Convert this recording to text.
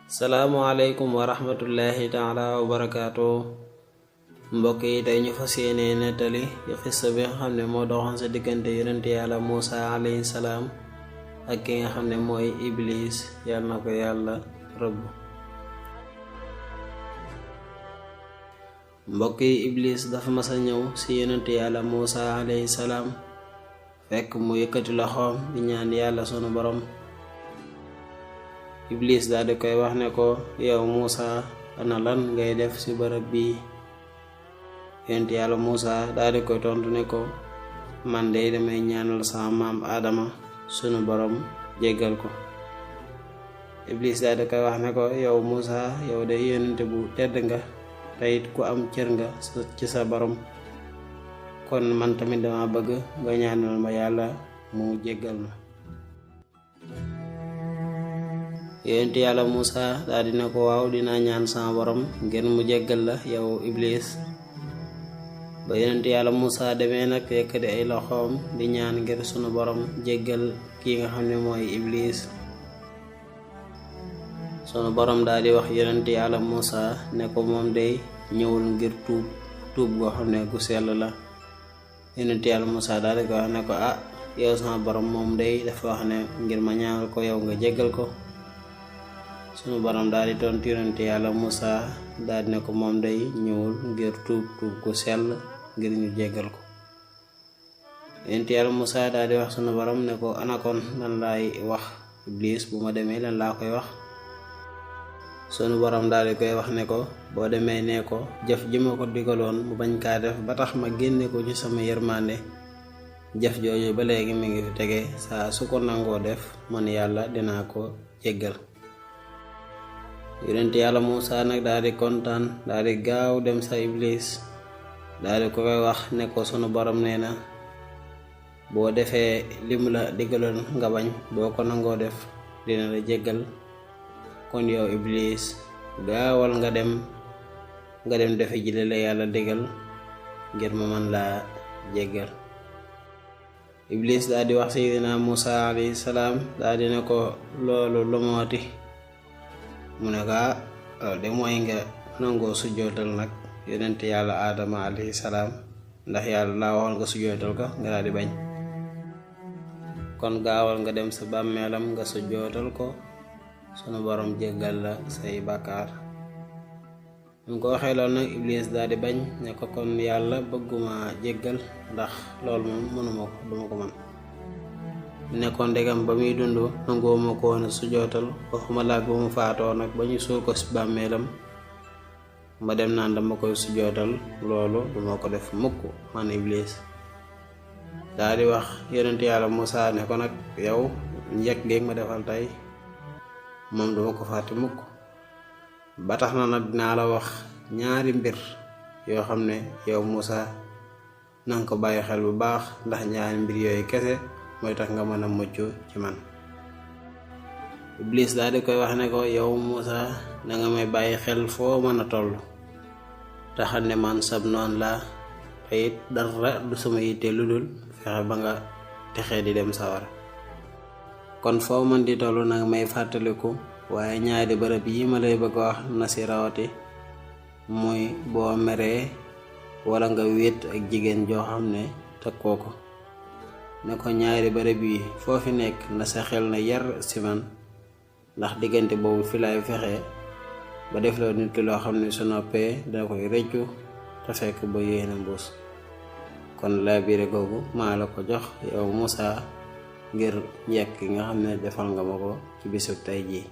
salaamualeykum wa rahmatullahi taala wa barakaatu. mbokk yi tey ñu fas yéene nettali ci xissa bi nga xam ne moo doxoon sa diggante yonent yàlla Muusa alayhi salaam ak ki nga xam ne mooy Iblis, yàlla na ko yàlla rëbb. mbokk yi, Iblis dafa mas a ñëw ci yonent yàlla Muusa alayhi salaam fekk mu yëkkati loxoom di ñaan yàlla sunu borom. Iblis daal di koy wax ne ko, yow Muusa, ana lan ngay def ci bërëb bii? yonent yàlla Muusa daal di koy tontu ne ko, man de damay ñaanal sama maam Adama sunu borom jéggal ko. Iblis daal di koy wax ne ko, yow Muusa, yow de yonent bu tedd nga te it ku am cër nga ci sa borom, kon man tamit dama bëgg nga ñaanal ma yàlla mu jéggal ma. yonent yàlla Muusa daal dina ko, waaw, dinaa ñaan sama borom ngir mu jéggal la yow Iblis. ba yonent yàlla Muusa demee nag yëkkati ay loxoom di ñaan ngir sunu borom jéggal kii nga xam ne mooy Iblis. sunu borom daal di wax yonent yàlla Muusa ne ko, moom day ñëwul ngir tuub goo xam ne gu sell la. yonent yàlla Muusa daal di ko wax ne ko, yow sama borom moom day dafa wax ne ngir ma ñaanal ko yow nga jéggal ko. sunu borom daal di tontu yonent yàlla Muusa daal di ne ko, moom day ñëwul ngir tuub gu sell ngir ñu jéggal ko. yonent yàlla Muusa daal di wax sunu borom ne ko, ana kon lan laay wax Iblis bu ma demee lan laa koy wax? sunu borom daal di koy wax ne ko, boo demee ne ko, jëf ji ma ko digaloon mu bañ kaa def ba tax ma génne ko ci sama yërmande, jëf jooju ba léegi mi ngi fi tege, saa su ko nangoo def man yàlla dinaa ko jéggal. yonent yàlla Muusa nag daal di kontaan, daal di gaaw dem sa Iblis, daal di ko koy wax ne ko, sunu borom nee na boo defee lim la digaloon nga bañ, boo ko nangoo def dina la jéggal. kon yow Iblis, gaawal nga dem defe ji la yàlla digal ngir ma mën laa jéggal. Iblis daal di wax Seydina Muusa alayhi salaam, daal di ne ko, loolu lu mooti? mu ne ko, loolu de mooy nga nangoo sujjootal nag yonent yàlla Adama alayhi salaam, ndax yàlla laa waxoon nga sujjootal ko nga daal di bañ. kon gaawal nga dem sa bàmmeelam nga sujjootal ko, sunu borom jéggal la say bàkkaar. mu ko waxee loolu nag Iblis daal di bañ ne ko, kon yàlla bëgguma jéggal ndax loolu moom duma ko man. nekkoon ndegam ba muy dund nangoo ma ko woon sujjootal, waxuma laak ba mu faatoo nag ba ñu suul ko ci bàmmeelam ma dem naan dama koy sujjootal, loolu duma ko def mukk man Iblis. daal di wax yonent yàlla Muusa ne ko nag, yow njëkk gi ma defal tey moom duma ko fàtte mukk, ba tax na nag dinaa la wax ñaari mbir yoo xam ne yow Muusa nanga ko bàyyi xel bu baax, ndax ñaari mbir yooyu kese mooy tax nga mën a mucc ci man. Iblis daal di koy wax ne ko, yow Muusa danga may bàyyi xel foo mën a toll, te xam ne man sab noon laa, te it dara du sama yitte lu dul fexe ba nga texee di dem sawara. kon foo mën di toll nanga may fàttaliku, waaye ñaari bërëb yi ma lay bëgg a wax na si rawati, muy boo meree wala nga wéet ak jigéen joo xam ne takkoo ko. ne ko ñaari bërëb yi foo fi nekk na sa xel na yar si man, ndax diggante boobu fi lay fexe ba def loo nit ki loo xam ne su noppee dana koy rëccu te fekk ba yéene mbuus. kon laa biire googu maa la ko jox yow Muusa ngir njëkk nga xam ne defal nga ma ko ci bisub tey jii.